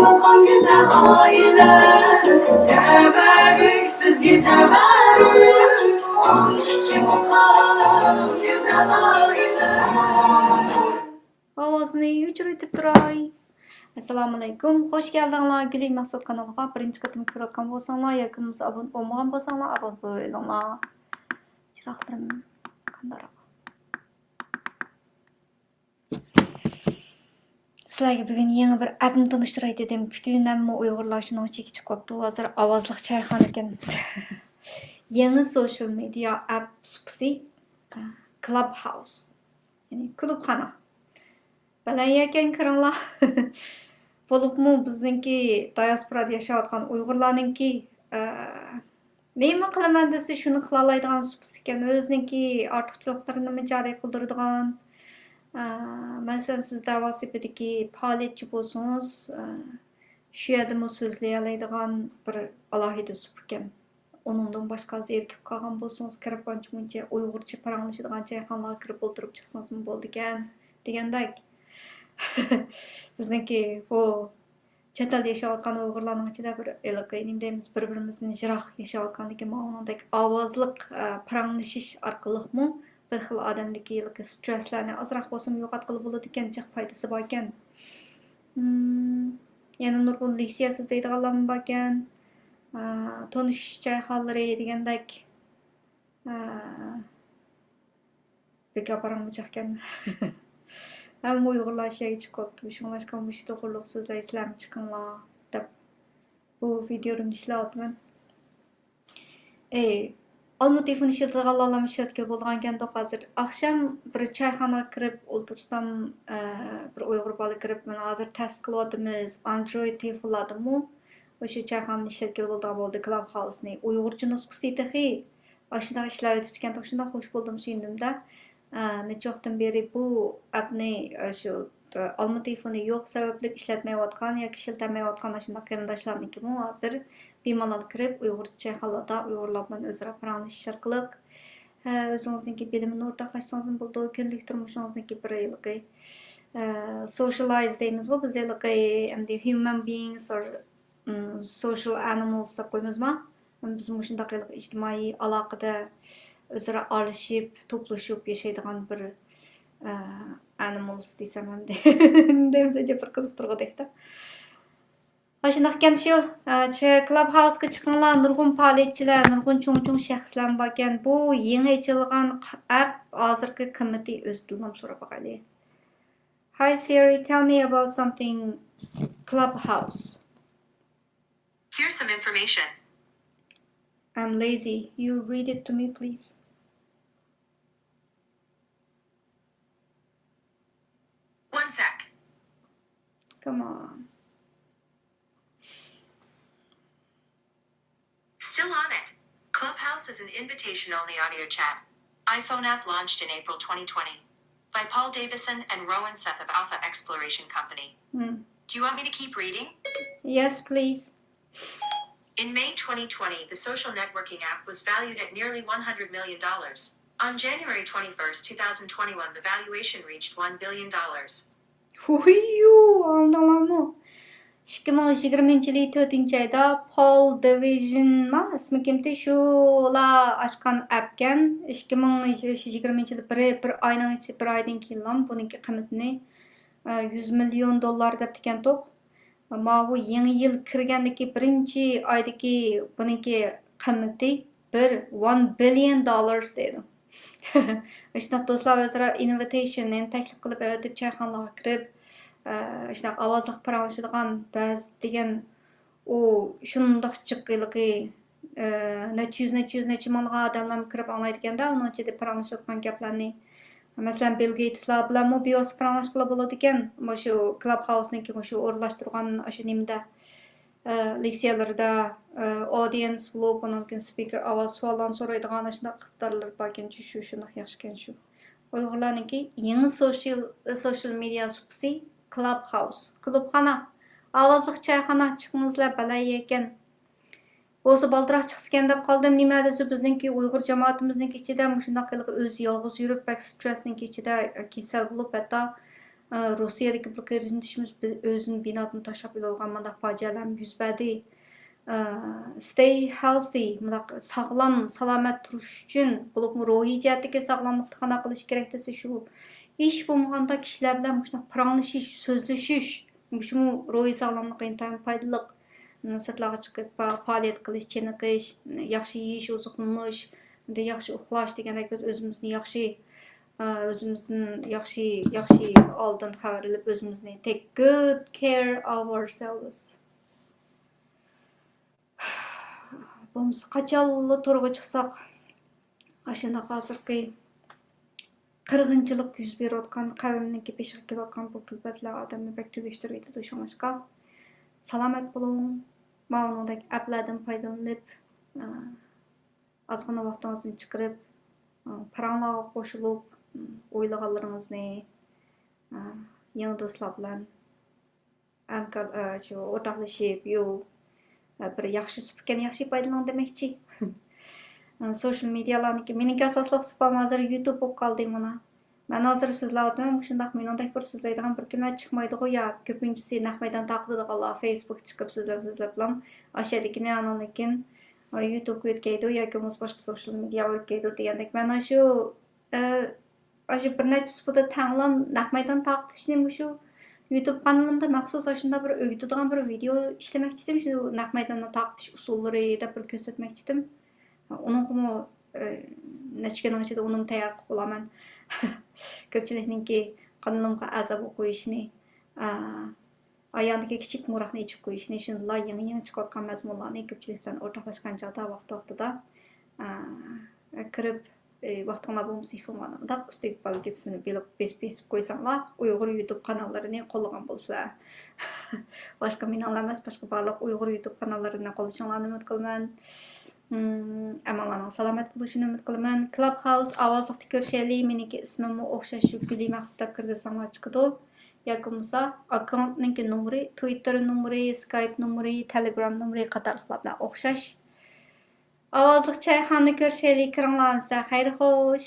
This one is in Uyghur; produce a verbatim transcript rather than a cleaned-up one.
مۇقام گۈزەل ئائىلە، تەۋەررۈك بىزگە تەۋەررۈك. ئون ئىككى مۇقام گۈزەل ئائىلە. ئاۋازنى ئۆچۈرۈۋېتىپ تۇراي. ئەسسالامۇئەلەيكۇم، خوش كەلدىڭلار گۈلى مەخسۇت قانىلىغا. بىرىنچى قېتىم كۆرۈۋاتقان بولساڭلار ياكى بولمىسا ئابۇنە بولمىغان بولساڭلار ئابۇنە بولۇۋېلىڭلار. چىراغلىرىم قانداقراق؟ سىلەرگە بۈگۈن يېڭى بىر ئەپنى تونۇشتۇراي دېدىم. پۈتۈن ھەممە ئۇيغۇرلار شۇنىڭ ئىچىگە چىقىپ قاپتۇ. ھازىر ئاۋازلىق چايخانا ئىكەن. يېڭى سوشال مېدىيا ئەپ سۇپىسى، كلاب ھاۋس. يەنى كۇلۇبخانا. بەلەن يەكەن كىرىڭلار. بولۇپمۇ بىزنىڭكى دىياسپورادا ياشاۋاتقان ئۇيغۇرلارنىڭكى، ئە، نېمە قىلىمەن دېسە، شۇنى قىلالايدىغان سۇپىسى ئىكەن. ئۆزىنىڭكى ئارتۇقچىلىقلىرىنىمۇ جارى قىلدۇرىدىغان. ئە، مەسىلەن، سىز دەۋا سېپىدىكى پائالىيەتچى بولسىڭىز، ئە، شۇ يەردىمۇ سۆزلىيەلەيدىغان بىر ئالاھىدە سۇپا ئىكەن. ئۇنىڭدىن باشقا زېرىكىپ قالغان بولسىڭىز، كىرىپ ئانچە-مۇنچە ئۇيغۇرچە پاراڭلىشىدىغان چايخانىلارغا كىرىپ ئولتۇرۇپ چىقسىڭىزمۇ بولىدىكەن دېگەندەك. بىزنىڭكى بۇ چەت ئەلدە ياشاۋاتقان ئۇيغۇرلارنىڭ ئىچىدە بىر ھېلىقى نېمە دەيمىز، بىر-بىرىمىزدىن يىراق ياشاۋاتقاندىكىن مانا ئۇنىڭدەك ئاۋازلىق، ئە، پاراڭلىشىش ئارقىلىقمۇ بىر خىل ئادەمدىكى ھېلىقى سترېسلەرنى ئازراق بولسىمۇ يوقاتقىلى بولىدىكەن، جىق پايدىسى باركەن. مم، يەنە نۇرغۇن لېكسىيە سۆزلەيدىغانلارمۇ باركەن. ئا، تونۇشۇش چايخانىلىرى دېگەندەك، ئا، بىكار پاراڭ جىقكەن. ھەممە ئۇيغۇرلار شۇ يەرگە چىقىپ قاپتۇ. شۇڭلاشقا مۇشۇ توغرۇلۇق سۆزلەيسىلەرمۇ چىقىڭلار دەپ بۇ ۋىدېولىرىمنى ئىشلەۋاتىمەن. ئەي، ئالما تېلېفون ئىشلىتىدىغانلارمۇ ئىشلەتكىلى بولىدىغانكەندۇق ھازىر. ئاخشام بىر چايخانىغا كىرىپ ئولتۇرسام، ئە، بىر ئۇيغۇر بالا كىرىپ، مانا ھازىر تەست قىلىۋاتىمىز، ئاندرويد تېلېفونلاردىمۇ ئاشۇ چايخانىنى ئىشلەتكىلى بولىدىغان بولدى، كلاب ھاۋسنى. ئۇيغۇرچە نۇسخىسى تېخى ئاشۇنداق ئىشلەۋېتىپتىكەنتۇق، شۇنداق خوش بولدۇم، سۆيۈندۈم-دە. ئە، نەچچە ۋاقىتتىن بېرى بۇ ئەپنى، ئە، شۇ، ئە، ئالما تېلېفونى يوق سەۋەبلىك ئىشلەتمەيۋاتقان ياكى ئىشلىتەلمەيۋاتقان ئاشۇنداق قېرىنداشلارنىڭكىمۇ ھازىر بىمالال كىرىپ، ئۇيغۇرچە چايخانىلاردا ئۇيغۇرلار بىلەن ئۆزئارا پاراڭلىشىش ئارقىلىق، ئە، ئۆزىڭىزنىڭكى بىلىمىنى ئورتاقلاشسىڭىزمۇ بولىدۇ، كۈندىلىك تۇرمۇشىڭىزنىڭكى بىر ھېلىقى، ئە، سوشىيالايز دەيمىزغۇ بىز ھېلىقى، ئەمدى ھيۇمەن بېيىڭس ئور، ئىم، سوشىيال ئەنىمالس دەپ قويىمىزما؟ بىز مۇشۇنداق ھېلىقى ئىجتىمائىي ئالاقىدە ئۆزئارا ئارىلىشىپ، توپلىشىپ ياشايدىغان بىر، ئە، ئەنىمالس دېسەم ئەمدى. دېمىسە بىر قىزىقتۇرغۇدەكتە. ئاشۇنداقكەن شۇ، ئە، چ-، كلاب ھاۋسقا چىقىڭلار، نۇرغۇن پائالىيەتچىلەر، نۇرغۇن چوڭ-چوڭ شەخسلەر باركەن. بۇ يېڭى ئېچىلغان ق-، ئەپ ھازىرقى قىممىتى ئۆزىدىنلا سوراپ باقايلى. Hi Siri, tell me about something Clubhouse. Here's some information. I'm lazy. You read it to me, please. One sec. Come on. Still on it. Clubhouse is an invitation-only audio chat iPhone app launched in April twenty twenty by Paul Davison and Rowan Seth of Alpha Exploration Company. Hmm. Do you want me to keep reading? Yes, please. In May twenty twenty, the social networking app was valued at nearly one hundred million dollars. On January twenty-first, two thousand twenty-one, the valuation reached one billion dollars. ھۇيۇ، ئاڭلىدىڭلارمۇ؟ ئىككى مىڭ يىگىرمىنچى يىلى تۆتىنچى ئايدا پول دىۋىژنما ئىسمى كىمتى، شۇلا ئاچقان ئەپكەن. ئىككى مىڭ يىگىرمىنچى يىلى بىر، بىر ئاينىڭ ئىچى، بىر ئايدىن كېيىنلا بۇنىڭكى قىممىتىنى، ئە، يۈز مىليون دوللار دەپتىكەنتۇق. ماۋۇ يېڭى يىل كىرگەندىكى بىرىنچى ئايدىكى بۇنىڭكى قىممىتى بىر، one billion dollars دەيدۇ. ئىشتاق دوستلار ئۆزئارا ئىنۋىتېيشن، يەنى تەكلىپ قىلىپ ئەۋەتىپ چايخانىلارغا كىرىپ، ئە، ئىشتاق ئاۋازلىق پاراڭلىشىدىغان بەزى دېگەن ئۇ شۇنداق جىق ھېلىقى، ئە، نەچچە يۈز، نەچچە يۈز، نەچچە مىڭلىغان ئادەملەرمۇ كىرىپ ئاڭلايدىكەندە، ئۇنىڭ ئىچىدە پاراڭلىشىۋاتقان گەپلەرنى. مەسىلەن، بىل گېيتسلار بىلەنمۇ بىۋاسىتە پاراڭلاشقىلى بولىدىكەن، مۇشۇ كلاب ھاۋسنىڭكى مۇشۇ ئورۇنلاشتۇرغان ئاشۇ نېمىدە، ئە، لېكسىيەلىرىدە، ئە، ئودىيەنس بولۇپ، ئۇنىڭدىن كېيىن سپىكېر ئاۋاز سوئاللارنى سورايدىغان ئاشۇنداق ئىقتىدارلىرى باركەنچۇ، شۇ، شۇنداق ياخشىكەن شۇ. ئۇيغۇرلارنىڭكى يېڭى سوشىيال، سوشىيال مېدىيا سۇپىسى كلاب ھاۋس، كۇلۇبخانا، ئاۋازلىق چايخانا، چىقىڭىزلار، بەلەن يەكەن. بولسا بالدۇراق چىقسىكەن دەپ قالدىم. نېمە دېسە، بىزنىڭكى ئۇيغۇر جامائىتىمىزنىڭكى ئىچىدە مۇشۇنداق ھېلىقى ئۆزى يالغۇز يۈرۈپ، بەك سترېسنىڭكى ئىچىدە كېسەل بولۇپ، ھەتتا، ئە، روسىيەدىكى بىر قېرىندىشىمىز بىز-، ئۆزىنى بىنادىن تاشلاپ ئۆلۈۋالغان مۇنداق پاجىئەلەرمۇ يۈز بەردى. ئە، stay healthy، مۇنداق ساغلام، سالامەت تۇرۇش ئۈچۈن، بولۇپمۇ روھىي جەھەتتىكى ساغلاملىقتا قانداق قىلىش كېرەك دېسە، شۇ ھېچ بولمىغاندا كىشىلەر بىلەن مۇشۇنداق پاراڭلىشىش، سۆزلىشىش، مۇشۇمۇ روھىي ساغلاملىققا ئىنتايىن پايدىلىق. سىرتلارغا چىقىپ پا-، پائالىيەت قىلىش، چېنىقىش، ياخشى يېيىش، ئوزۇقلىنىش، ياخشى ئۇخلاش دېگەندەك بىز ئۆزىمىزنى ياخشى، ئە، ئۆزىمىزدىن ياخشى، ياخشى ئالدىن خەۋەر ئېلىپ، ئۆزىمىزنى take good care of ourselves. بولمىسا قاچانلا تورغا چىقساق، ئاشۇنداق ھازىرقى قىرغىنچىلىق يۈز بېرىۋاتقان، قەۋمنىڭكى بېشىغا كېلىۋاتقان بۇ كۈلپەتلەر ئادەمنى بەك تۈگەشتۈرۈۋېتىدۇ. شۇڭلاشقا سالامەت بولۇڭ، ماۋۇنىڭدەك ئەپلەردىن پايدىلىنىپ، ئازغىنە ۋاقتىڭىزنى چىقىرىپ، پاراڭلارغا قوشۇلۇپ، ئويلىغانلىرىڭىزنى، يېڭى دوستلار بىلەن ھەمكار، ئە، شۇ ئورتاقلىشىپ، يو، ئە، بىر ياخشى ئۇسۇپ ئىكەن، ياخشى پايدىلىنىڭ دېمەكچى. ئە، سوشال مېدىيالارنىڭكى، مېنىڭكى ئاساسلىق سۇپام ھازىر يۇتۇب بولۇپ قالدى مانا. مەن ھازىر سۆزلەۋاتىمەن، مۇشۇنداق مېنىڭدەك بىر سۆزلەيدىغان بىر كىملەر چىقمايدىغۇ يا، كۆپىنچىسى نەق مەيدان تارقىتىدىغانلار فېيسبۇك چىقىپ سۆزلەپ، سۆزلەپلا ئاشۇ يەردىكىنى ئانىڭدىن كېيىن، ئە، يۇتۇبقا يۆتكەيدۇ ياكى بولمىسا باشقا سوشال مېدىياغا يۆتكەيدۇ دېگەندەك. مەن ئاشۇ ئە، ئاشۇ بىر نەچچە سۇپىدا تەڭلا نەق مەيدان تارقىتىشنى مۇشۇ يۇتۇب قانىلىمدا مەخسۇس ئاشۇنداق بىر ئۆگىتىدىغان بىر ۋىدېئو ئىشلىمەكچىدىم، شۇ نەق مەيداننى تارقىتىش ئۇسۇللىرى دەپ بىر كۆرسەتمەكچىدىم. ئۇنىڭغىمۇ، ئە، نەچچە كۈننىڭ ئىچىدە ئۇنىمۇ تەييار قىلىپ بولىمەن. كۆپچىلىكنىڭكى قانىلىمغا ئەزا بولۇپ قويۇشىنى، ئە، ئاياندىكى كىچىك مۇراقنى ئېچىپ قويۇشنى، شۇندىلا يېڭى-يېڭى چىقىۋاتقان مەزمۇنلارنى كۆپچىلىك بىلەن ئورتاقلاشقان چاغدا ۋاقتى-ۋاقتىدا، ئە، كىرىپ، ئە، ۋاقتىڭلار بولمىسا ھېچ بولمىغاندا مۇنداق ئۈستىگە بالگىتىسىنى بېلىپ، بېسىپ، بېسىپ قويساڭلار، ئۇيغۇر يۇتۇب قاناللىرىنى قوللىغان بولىسىلەر. باشقا مېنىڭلا ئەمەس، باشقا بارلىق ئۇيغۇر يۇتۇب قاناللىرىنى قوللىشىڭلارنى ئۈمىد قىلىمەن. ئىم، ئەمەڭلارنىڭ سالامەت بولۇشىنى ئۈمىد قىلىمەن. كلاب ھاۋس ئاۋازلىقتا كۆرۈشەيلى. مېنىڭكى ئىسمىممۇ ئوخشاش، شۇ گۈلى مەخسۇت دەپ كىرگۈزسەڭلار چىقىدۇ. ياكى بولمىسا ئاككاونتنىڭكى نومۇرى، تۋىتتېر نومۇرى، سكايپ نومۇرى، تېلېگرام نومۇرى قاتارلىقلار بىلەن ئوخشاش. ئاۋازلىق چايخانىدا كۆرۈشەيلى، كىرىڭلار ئەمىسە. خەير خوش.